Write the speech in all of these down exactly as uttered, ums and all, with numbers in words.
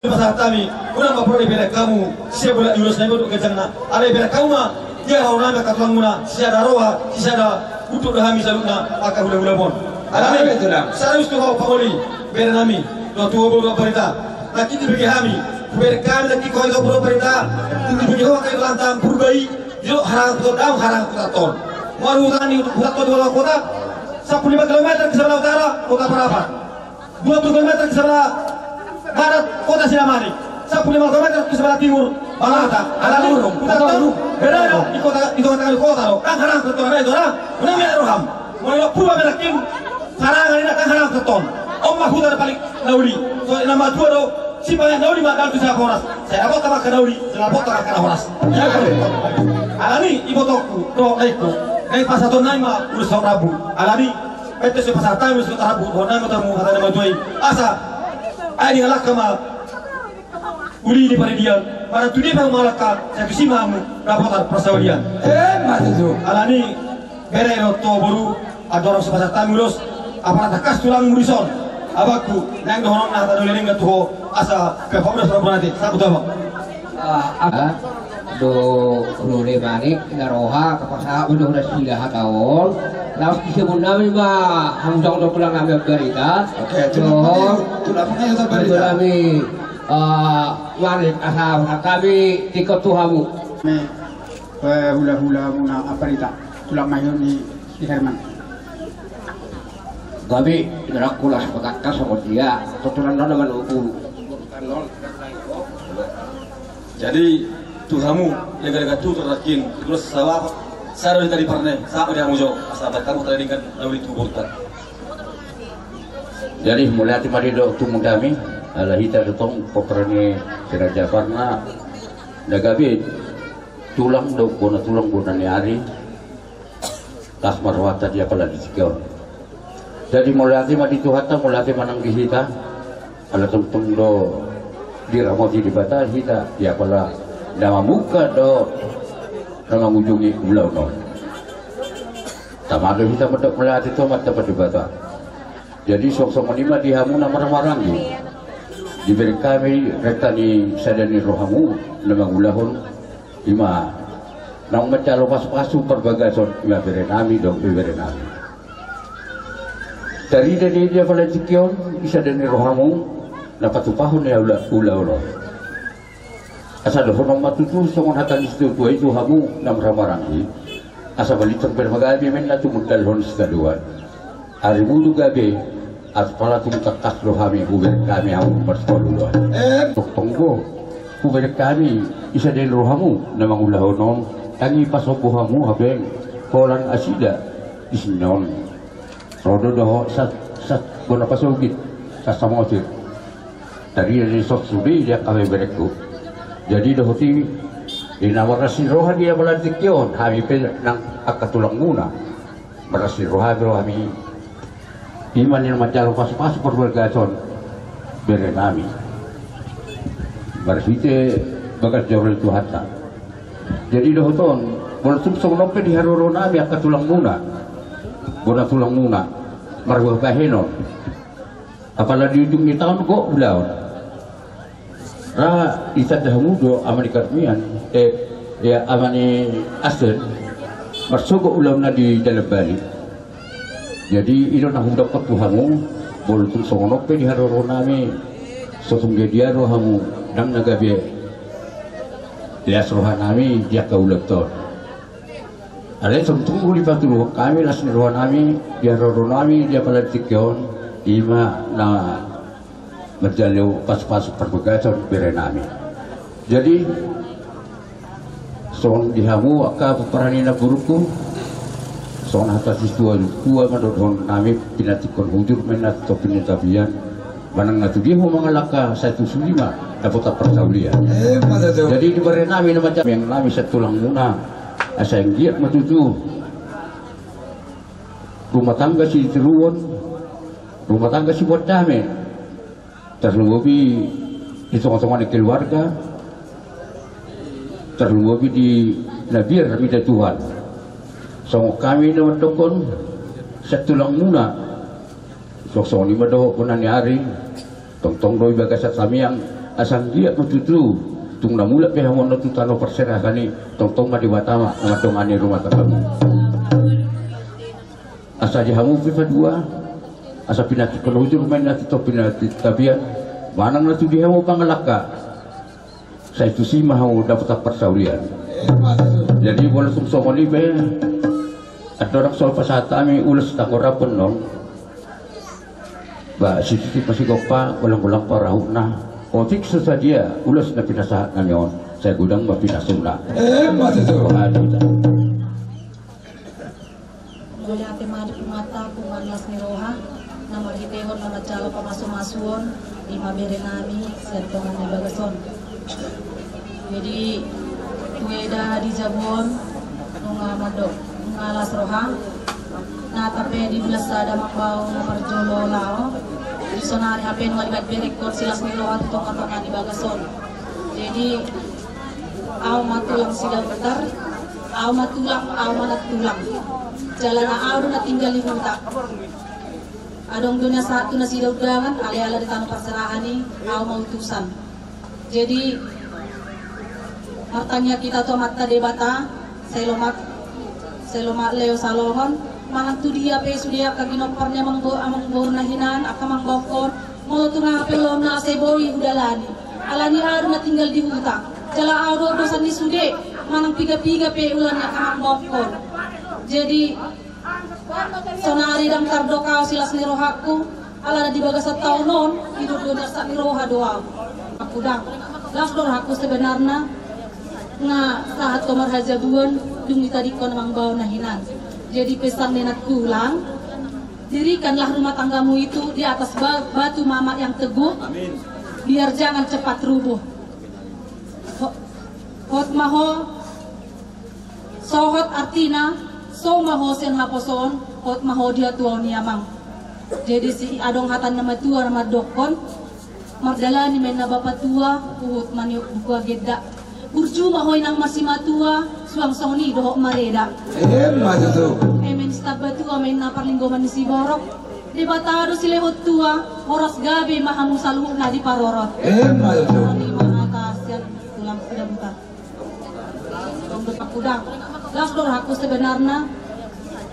Pasahat hami, unang ma pola dibereng hamu, sisada bola ni ulos na i ma dohot ganjangna. Alai bereng hamu ma, di haroro nami angka tulangmuna, sisada roha, sisada unduk do hami saluhutna, angka hulahula on. Alani, saratus tu ho pangoli, bere nami, dohot tu ho boru Amparita. Nangkin dibege hami, hubereng hami nangkin ho i tu ho boru Amparita, dibege ho angka i tu lantang Purba i, di harangan Huta Daung, harangan Huta Ton. Molo huta ni Huta Ton di ulaon kota, sampulu lima kilometer di sebelah utara, Kota Parapat. Dua puluh kilometer di sebelah barat Kota Silamarik, sampulu lima kilometer di sebelah timur Balata. Alani, Huta Ton, berada di kota, di tengah-tengah kota do. Ndang harangan tu tengah-tengah i do, unang ma roham. Molo Purba nangkin, harangan i ndang harangan tu Ton. On ma huta na paling na uli. So, na matua do, sipangan na uli ma dalan tu sihoras. Sai dapotan ma angka na uli, sai dapotan ma angka na horas. Alani, ibotongku, dohot laengku, naeng pasahaton nami ma ulos saut rambu. Alani, Pette so pasahat hami ulos saut rambu, dohonon nami ma tu hamu hata ni na matua i. Asa, ai di halak ma uli ni paridian, manang tu dia pe hamu mangalangka, sai tusi ma hamu dapotan parsaulian. Emma tutu. Alani, bere dohot ho boru, andorang so pasahat hami ulos, apala tangkas tulangmu dison, abangku, naeng dohononna hata na uli na denggan tu ho, asa pe ho do sora bonate, sahat tu abang. Ah, ah. Do rule manik na roha, kapasahat do nasida hata on. Laos disebut nami ma, hamu songon tulang nami Amparita. Oke, tulang nami, tulang nami Amparita. Tulang nami, eh, manik, asa hami tingkos tu hamu. Ni, eh, hulahula muna Amparita. Tulang nami ni si Herman. Gabe, ibaratku las patangkas songon dia, tutulan non nama nunggu. Jadi, tu hamu, lega-lega tu terakin, terus sawah, sada di tadi parne, sama di hamu jo, asa baik kamu tadi kan, lalu itu burta. Jadi, mauliate ma di dohot tumundami, ala hita do tong, pomparan ni si Raja Parna, na gabe, tulang do, bona tulang, bona ni ari, Las ma rohanta di apala di tingki on. Jadi mauliate ma di Tuhanta, mauliate ma nang di hita. Ala tongtong do diramoti Debata hita di apala na mamungka dohot na mangujungi ulaon on. Tama do hita mandok mauliate tu Amanta Debata. Jadi songon i ma di hamu na marhahamaranggi, dibereng hami renta ni sada ni rohamu na mangulahon. Ima naung manjalo pasupasu parbagason, ima berenami dohot ibeberenami. Tarida do i di apala tingki on, di sada ni rohamu na patupahon ia ula, ulaon on. Asa dohonon ma tutu songon hata ni situatua i tu hamu na marhahamaranggi. Asa balintang pe na gabe ma inna tumundalhon sitadoan. Ari mudu gabe, atik pala tung tangkas do hami hubereng hami hamu marsipaoloan. Tongtong do hubereng hami di sada ni rohamu na mangulahon on, tangi pasombu hamu hape holan nasida di sinon. Ro do dohot sat, sat bona pasogit, sat samosir. Tarida do i sude di angka ibeberengku. Jadi dohot i, di na marlas ni roha di apala tingki on, hami pe nang angka tulangmuna. Marlas ni roha do hami. Ima na manjalo pasupasu parbagason berenami. Marhite bagas joro ni Tuhanta. Jadi dohot on, molo tung songon on pe di haroroanami angka tulangmuna. Bona tulangmuna. Marbuah bahenon. Apala di ujung ni taon gok ulaon. Ra ditanda hamu do ama ni Karmian, eh, ya, ama ni Asen, marsogot ulaonna di dalan balik. Jadi i do na hudokkon tu hamu, molo tung songon on pe di haroroanami, so tung dia ro hamu, ndang na gabe las rohanami di angka ulaonta on. Alai tongtong do dipatuduhon hami las ni rohanami, di haroroanami di apala tingki on, ima na manjalo pasupasu parbagason berenami. Jadi songon di hamu angka pomparan ni namborungku, songon hata ni situatua ma dohononnami, pinantikhon hujur ma inna topi ni tapian. Manang na tu dia ho mangalangka sai tusi ma dapotan parsaulian. Jadi di berenami na manjalo, nami sian tulangmuna, asa anggiat ma tutu rumah tangga sitiruon, rumah tangga siboan dame. Tarlumobi di tongatonga ni keluarga, tarlumobi di na biar mida Tuhan. Songon hami na mandokkon sian tulangmuna, songon i ma dohot bona ni ari, tongtong do i bagasan tamiang, Asa anggiat ma tutu tung na mulak pe hamu on tu tano parserahan i, tongtong ma Debata ma na mandongani rumah tanggamu. Asa di hamu pe padua, asa pinantikhon hujur ma inna tu topi na tapian, manang na tu di hamu pangalangka, sai tusi ma hamu dapotan parsaulian. Jadi molo tung songon i pe, andorang so pasahat hami ulos tanggorapon on, ba situtu pasigompa, golang-golang parahutna. Otik so sadia ulos na pinasahat nami on, sai godang ma pinasuna. Emma tutu. Mauliate ma di Amanta, Amang las ni roha, na marhitehon na manjalo pamasu-masuon, i ma bere nami sian tonga ni bagas on. Jadi tu eda di jabu on, nunga mandok, nunga las roha. Na tape di bulan sada mambao na parjolo laho. Di sonari hape nunga dibaen berengkon si las ni roha tu tonga-tonga ni bagas on. Jadi au ma tulang Sidauntar, au ma tulang, au ma nantulang. Jala na au do na tinggal di huta. Adong do na sahat tu nasida undangan, alai ala di tano parserahan i, au ma utusan. Jadi martangiang hita tu Amanta Debata, sai lomak, sai lomak leo salongon, manang tu dia pe sude angka ginompar ni amangboru, amangboru na hinan, angka amangboru on, molo tung aha pe ulaonna sai boi hudalani. Alani au do na tinggal di huta. Jala au do urusan ni sude, manang piga-piga pe ulaon ni angka amangboru on. Jadi sonari ndang tardok au si las ni rohangku, alana di bagasan taon on, hidup do na arsak ni roha do au. Aku ndang. Las do rohangku sebenarna, nga sahat ho marhajabuon, dung ditadingkon amangboru na hinan. Jadi pesan ni nantulang, dirikanlah rumah tanggamu itu di atas ba-, batu mama yang teguh, biar jangan cepat rubuh. Ho-, hot ma ho, so hot artina, so ma ho sian haposoon, hot ma ho di hatuaon i amang. Jadi si adong hata ni na matua na mandokkon, mardalani ma inna bapa tua, huhut maniop buku agenda. Burju ma ho inang marsimatua, suang songon i dohot mareda. Emma tutu. Eme ni sitamba tua ma inna parlinggoman ni siborok. Debata do silehon tua, horas gabe ma hamu saluhutna diparorot. Emma tutu. Songon i ma hata sian tulang Sidauntar. Las do rohangku sebenarna,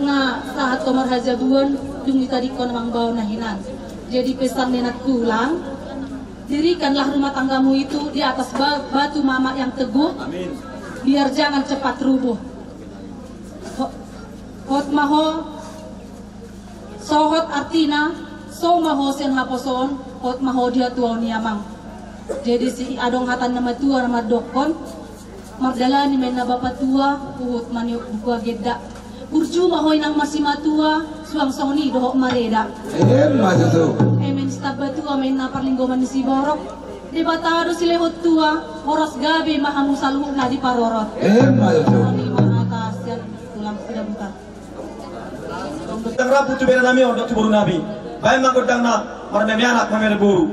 nga sahat ho marhajabuon, dung ditadingkon amangboru na hinan. Jadi pesan ni nantulang, dirikanlah rumah tanggamu itu di atas ba-, batu mama yang teguh, biar jangan cepat rubuh. Ho-, hot ma ho, so hot artina, so ma ho sian haposoon, hot ma ho di hatuaon i amang. Jadi si adong hata ni na matua na mandokkon, mardalani ma inna bapa tua, huhut maniop buku agenda. Burju ma ho inang marsimatua, suang songon i dohot mareda. Emma tutu. Eme ni sitamba tua ma inna parlinggoman ni siborok. Debata do silehon tua, horas gabe ma hamu saluhutna diparorot. Emma tutu. Songon i ma hata sian tulang Sidauntar. Gondang rambu tu bere nami on dohot tu boru nami. Baen ma gondangna, marmeme anak, mamere boru.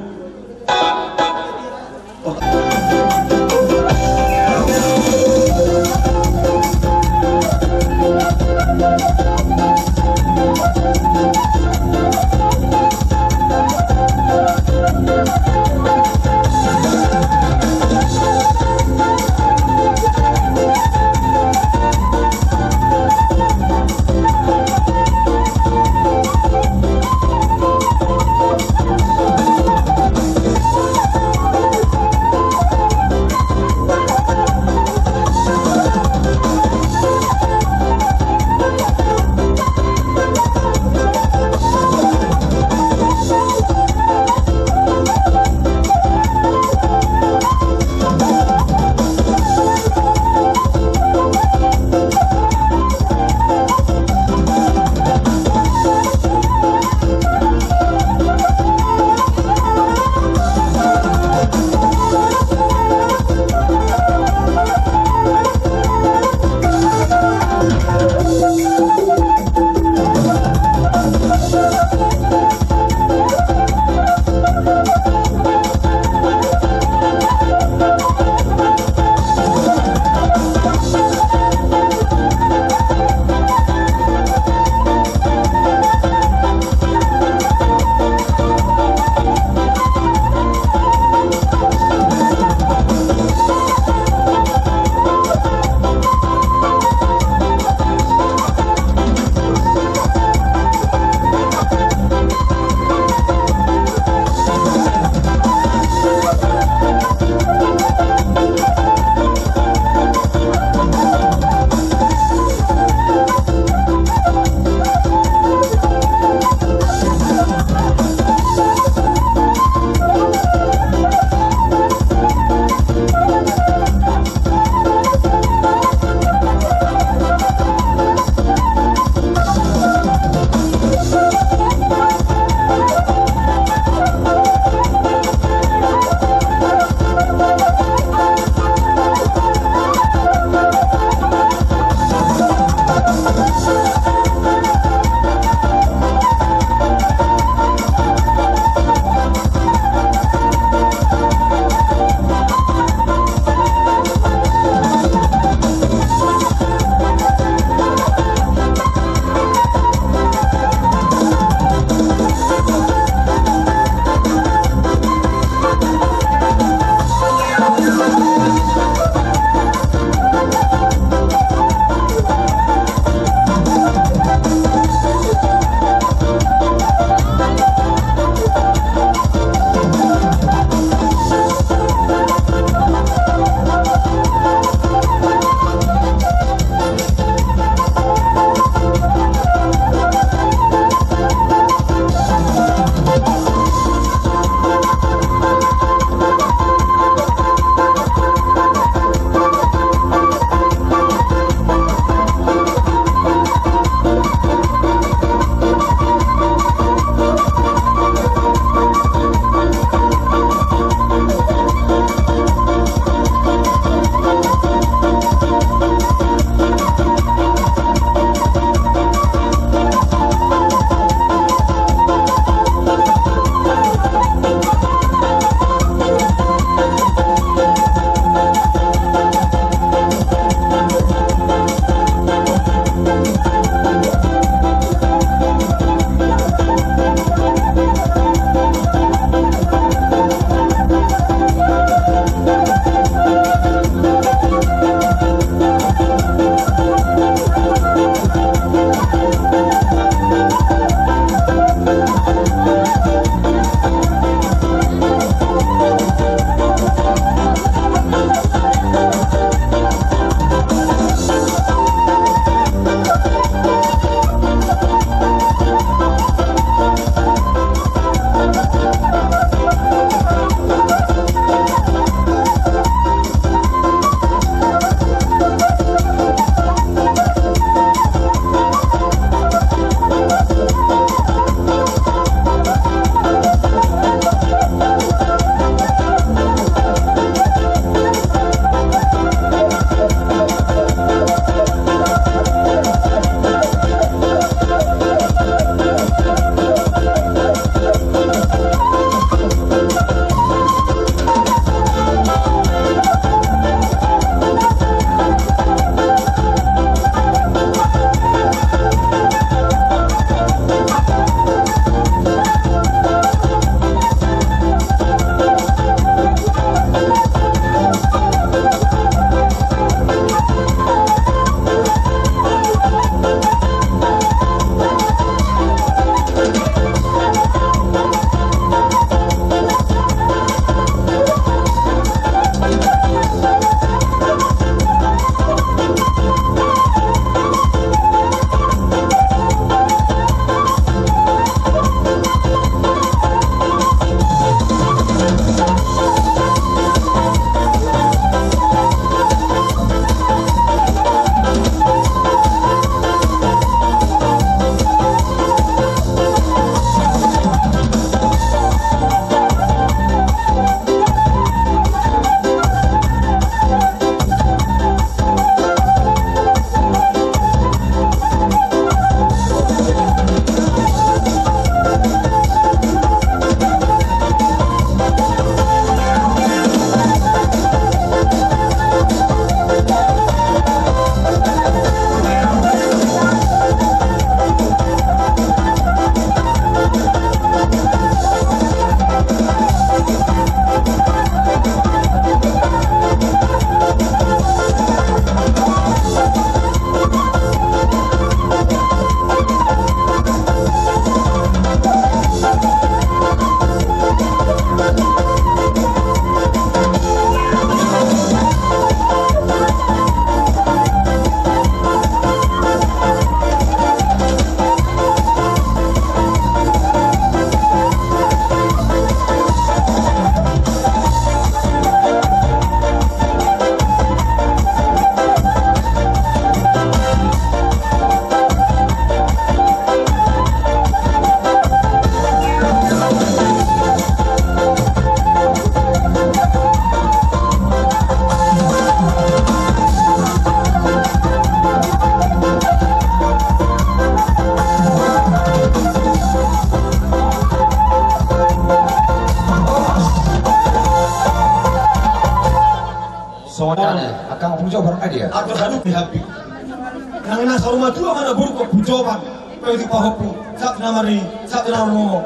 Songon i, angka ma Ompu Jobar, adi ya? Angka saduk di hapi. Nang na saur matua ma na buruk Ompu Jobar. Paitu pahompu, satu nama ri, satu nama romo.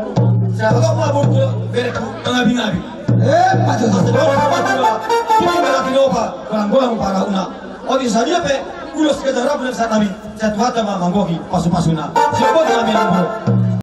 Siapa kau ma buruk, bereku, mangabingabi. Eh, patut. Asa dua nama dua, sini berarti dopa, golang-golang parahuna. Odi sadia pe, ulos ke darab dan sanami, satu hata ma manggohi, pasu-pasuna. Siapa nama yang buruk?